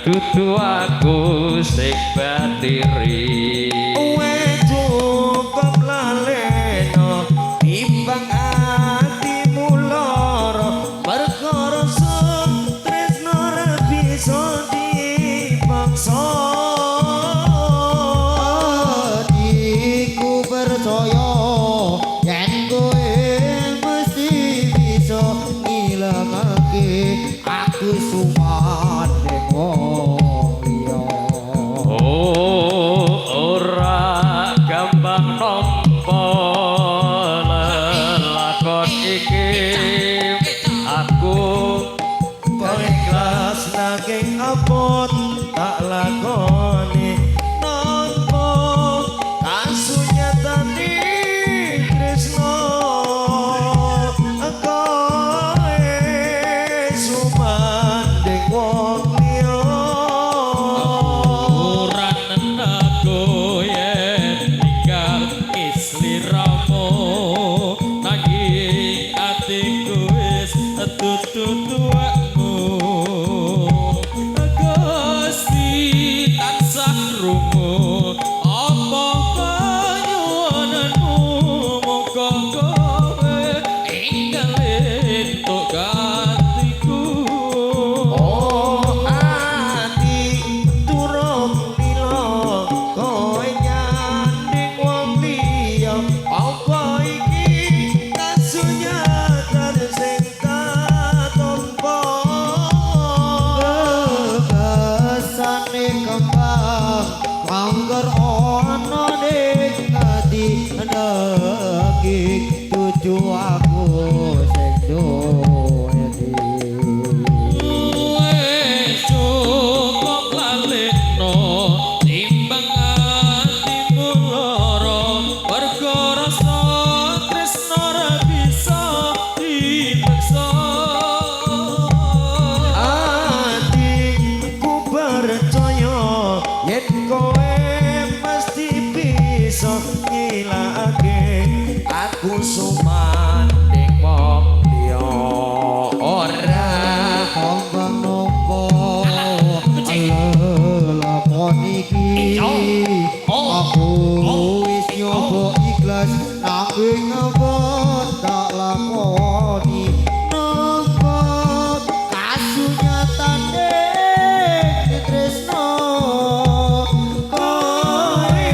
Dudu aku sing batiri. Wes cukup laleno timbang atimu lara, mergo rasa tresno ora bisa dipaksa. Atiku percaya yen kowe mesti bisa ngilangake aku sumandhing wong liya. Oh, ora gampang nampa lelakon iki aku. Ikhlas nanging abot tak lakoni, nampa kasunyatane tresno, kowe sumandhing wong liya. Ora nenego yen ninggal sliramu, nanging atiku wis dudu tuwekmu. Gusti tansah rungu apa panyuwunanmu, muga kowe enggal entuk gantiku. Oh, ati durung lila kowe nyanding wong liya, apa iki kasunyatan sing tak tampa? Bebasane kembang mangger ana ning ati, nanging dudu aku sing duweni. Wes cukup lalekno timbang atimu lara, mergo rasa tresno ora bisa dipaksa. Atiku percaya yen kowe mesti bisa ngilangake aku sumandhing wong liya. Ora gampang nampa lelakon iki, aku wis nyoba ikhlas nanging abot tak lakoni, nampa kasunyatane tresno, kowe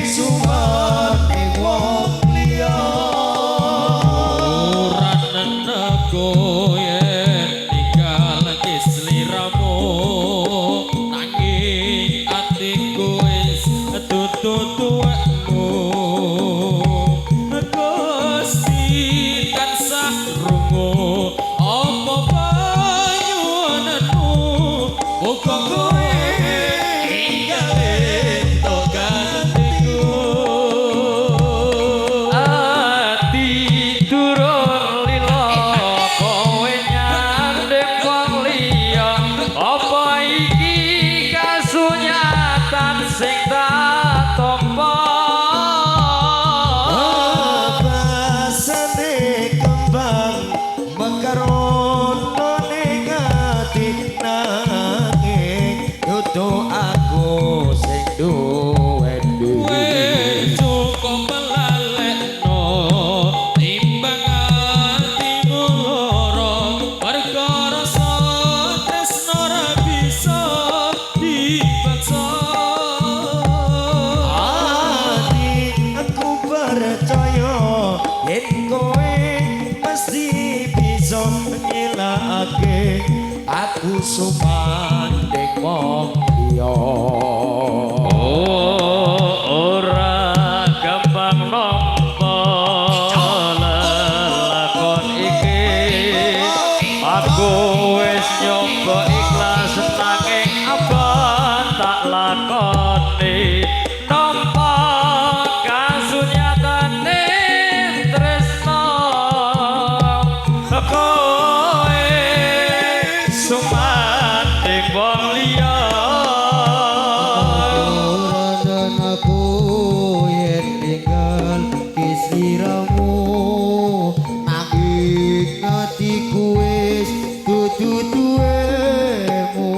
sumandhing wong liya. Ora nenego yen ninggal sliramu, nanging atiku wis dudu tuwekmu. Gusti tansah rungu apa panyuwunanmu, muga kowe enggal entuk gantiku. Ati durung lila kowe nyandhing wong liya, apa iki kasunyatan sing tak tampa? Basane kembang mekar ana ning ati, nanging dudu aku sing duweni. Wes cukup lalekno timbang atimu lara, mergo rasa tresno ora bisa dipaksa. Ati aku percaya yen kowe mesti bisa ngilangake aku sumandhing wong liya. Oh, ora gampang nampa lelakon iki, aku wis nyoba ikhlas nanging abot tak lakoni, nampa kasunyatane tresno, kowe sumandhing wong liya. Ora aku yen ninggal sliramu, nanging atiku wis dudu duwemu.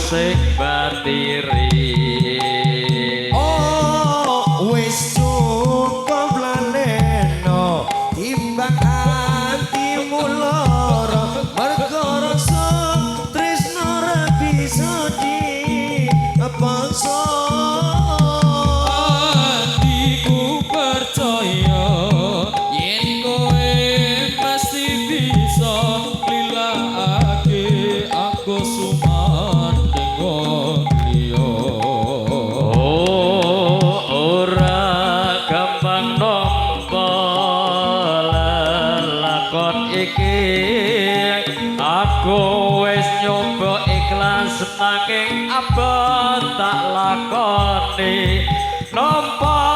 sing batiri. Oh, wis cukup laleno timbang atimu lara, mergo rasa tresno ra bisa dipaksa. Atiku percaya yen kowe mesti bisa lilake aku sumandhing wong liya. Oh, ora gampang nampa lelakon iki. Aku wis nyoba ikhlas nanging abot tak lakoni nampa.